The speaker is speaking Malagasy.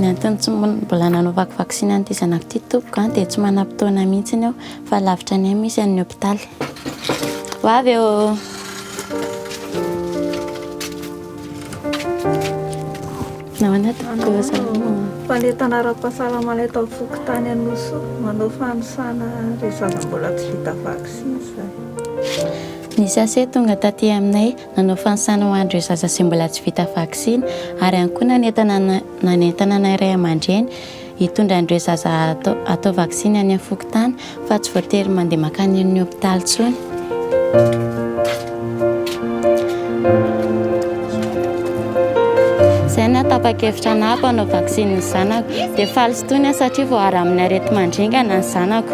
antony tsy mbola nanaovako vaksiny an'ity zanako ity tompoko dia tsy manam-potoana mihitsy aho fa lavitra anay misy an'ny hopitaly. Ho avy eo. Nahoana tompoko salama. Mpanentana ara-pahasalamana eto amin'ny fokontany Anosisoa, manao fanisana ireo zaza mbola tsy vita vaksiny izahay. Nisy ase tonga taty aminay nanao fanisana ho an'ireo zaza izay mbola tsy vita vaksiny ary ihany koa nanentana nanentana anay ray aman-dreny hitondra an'ireo zaza atao vaksiny any amin'ny fokontany fa tsy voatery mandeha mankany amin'ny hopitaly intsony. Izay no tapa-kevitra anah mpanao vaksiny ny zanako. Dia faly sy tony aho satria voaaro amin'ny areti-mandringana ny zanako.